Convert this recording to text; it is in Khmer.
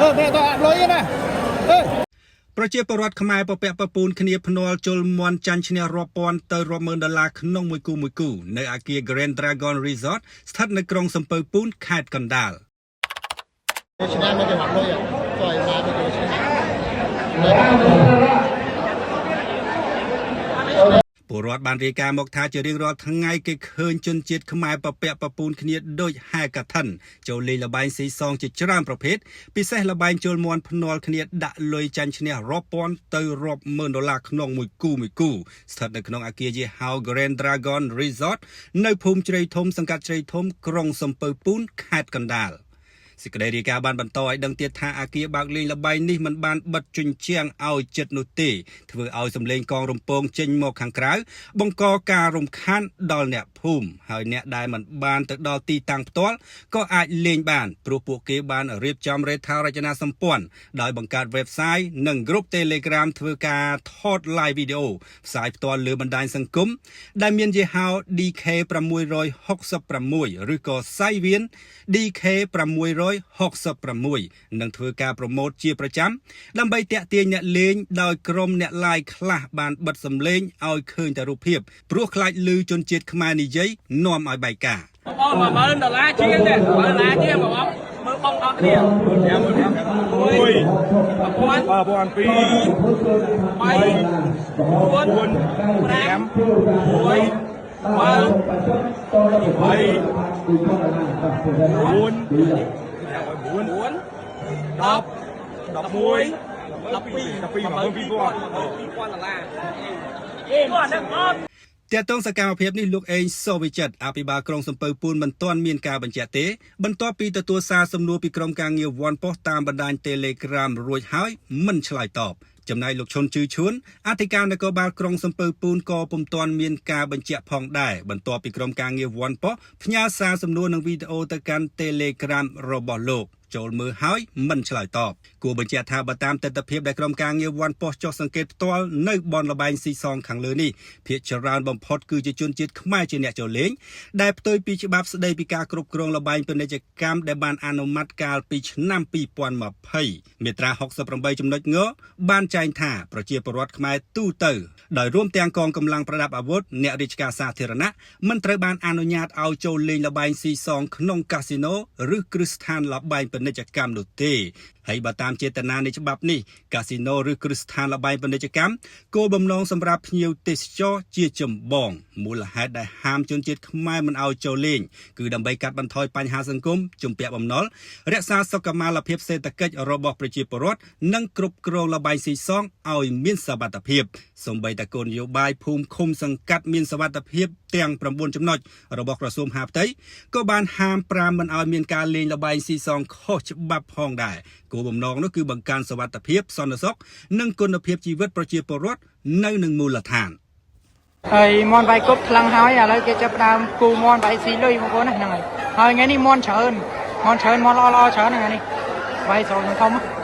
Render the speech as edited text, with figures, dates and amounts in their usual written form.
អឺបែតអត់លុយណាអឺ ប្រជាពលរដ្ឋខ្មែរពពាក់ពពូនគ្នាភ្នាល់ជលមន់ចាញ់ឈ្នះរាប់ពាន់ទៅរាប់ម៉ឺនដុល្លារក្នុងមួយគូមួយគូនៅអាគារ Grand Dragon Resort ស្ថិតនៅក្រុងសំពៅពូនខេត្តកណ្ដាល។ ឆ្នាំមកគេអត់លុយចុយមកគេឈ្នះ ពលរដ្ឋបានរាយការណ៍មកថាជារៀងរាល់ថ្ងៃគេឃើញជនជាតិខ្មែរពពាក់ពពូនគ្នាដូចហែកឋិនចូលលេងល្បែងស៊ីសងជាច្រើនប្រភេទពិសេសល្បែងជលមន់ភ្នាល់គ្នាដាក់លុយចាញ់ឈ្នះរាប់ពាន់ទៅរាប់ម៉ឺនដុល្លារក្នុងមួយគូមួយគូស្ថិតនៅក្នុងអគារយេហៅ Grand Dragon Resort នៅភូមិជ្រៃធំសង្កាត់ជ្រៃធំក្រុងសំពៅពូនខេត្តកណ្ដាល។ សេចក្តីរាយការណ៍បានបន្តឲ្យដឹងទៀតថាអាគារបើកលេងល្បែងនេះមិនបានបិទជញ្ជាំងឲ្យជិតនោះទេធ្វើឲ្យសម្លេងកងរំពងចេញមកខាងក្រៅបង្កការរំខានដល់អ្នកភូមិហើយអ្នកដែលមិនបានទៅដល់ទីតាំងផ្ទាល់ក៏អាចលេងបានព្រោះពួកគេបានរៀបចំរេដ្ឋារចនាសម្ព័ន្ធដោយបង្កើត website និង group Telegram ធ្វើការថត live video ផ្សាយផ្ទាល់លើបណ្ដាញសង្គមដែលមានយីហោ DK 666ឬក៏សៃវៀន DK 666និងធ្វើការ promote ជាប្រចាំដើម្បីតាក់ទាញអ្នកលេងដោយក្រុមអ្នក live ខ្លះបានបិទសម្លេងឲ្យឃើញតែរូបភាពព្រោះខ្លាចឮជនជាតិខ្មែរនិយាយនាំឲ្យបែកការ បងប្អូន10000ដុល្លារជាងទេ10000ដុល្លារជាងបងមើលបងអស់គ្នា1 1000 1000 2 3 4 5 6 7 3 4 9 10 11 12 12 2000 2000ដុល្លារអេគាត់ហ្នឹងអត់ ទាក់ទងសកម្មភាពនេះលោកអេងសូវិចិត្រអភិបាលក្រុងសំពៅពូនមិនទាន់មានការបញ្ជាក់ទេបន្ទាប់ពីទទួលសារសំណួរពីក្រុមការងារវ័នប៉ុស្តិ៍តាមបណ្ដាញ Telegram រួចហើយមិនឆ្លើយតបចំណែកលោកឈុនជឺឈួនអធិការនគរបាលក្រុងសំពៅពូនក៏ពុំទាន់មានការបញ្ជាក់ផងដែរបន្ទាប់ពីក្រុមការងារវ័នប៉ុស្តិ៍ផ្ញើសារសំណួរនិងវីដេអូទៅកាន់ Telegram របស់លោកចូលមើលហើយមិនឆ្លើយតបគួរបញ្ជាក់ថាបើតាមទស្សនវិជ្ជាដែលក្រុមការងារវ័នប៉ុស្តិ៍ចុះសង្កេតផ្ទាល់នៅបនលបែងស៊ីសងខាងលើនេះភាគច្រើនបំផុតគឺជាជនជាតិខ្មែរជាអ្នកចូលលេងដែលផ្ទុយពីច្បាប់ស្តីពីការគ្រប់គ្រងលបែងពាណិជ្ជកម្មដែលបានអនុម័តកាលពីឆ្នាំ2020មាត្រា68ចំណុចងបានចែងថាប្រជាពលរដ្ឋខ្មែរទូទៅដោយរួមទាំងកងកម្លាំងប្រដាប់អាវុធអ្នករាជការសាធារណៈមិនត្រូវបានអនុញ្ញាតឲ្យចូលលេងល្បែងស៊ីសងក្នុងកាស៊ីណូឬគ្រឹះស្ថានល្បែងពាណិជ្ជកម្មនោះទេហើយបើតាមចេតនានៃច្បាប់នេះកាស៊ីណូឬគ្រឹះស្ថានល្បែងពាណិជ្ជកម្មគោលបំណងសម្រាប់ភ្ញៀវទេសចរជាចម្បងមូលហេតុដែលហាមជនជាតិខ្មែរមិនឲ្យចូលលេងគឺដើម្បីកាត់បន្ថយបញ្ហាសង្គមជំពាក់បំណុលរក្សាសុខុមាលភាពសេដ្ឋកិច្ចរបស់ប្រជាពលរដ្ឋនិងគ្រប់គ្រងល្បែងស៊ីសងឲ្យមានសុវត្ថិភាពសូម្បីតែគោលនយោបាយភូមិឃុំសង្កាត់មានសុវត្ថិភាពទាំង9ចំណុចរបស់ក្រសួងមហាផ្ទៃក៏បានហាមប្រាមមិនឲ្យមានការលេងល្បែងស៊ីសងខុសច្បាប់ផងដែរគោលបំណងនោះគឺបង្កើនសុវត្ថិភាពសន្តិសុខនិងគុណភាពជីវិតប្រជាពលរដ្ឋនៅនឹងមូលដ្ឋាន។ ហើយមន់វាយគប់ខ្លាំងហើយឥឡូវគេចាប់ផ្ដើមគូមន់វាយស៊ីលុយបងប្អូនណាហ្នឹងហើយហើយថ្ងៃនេះមន់ច្រើនមន់ច្រើនមន់ល្អល្អច្រើនថ្ងៃនេះវាយស្រោចធំ។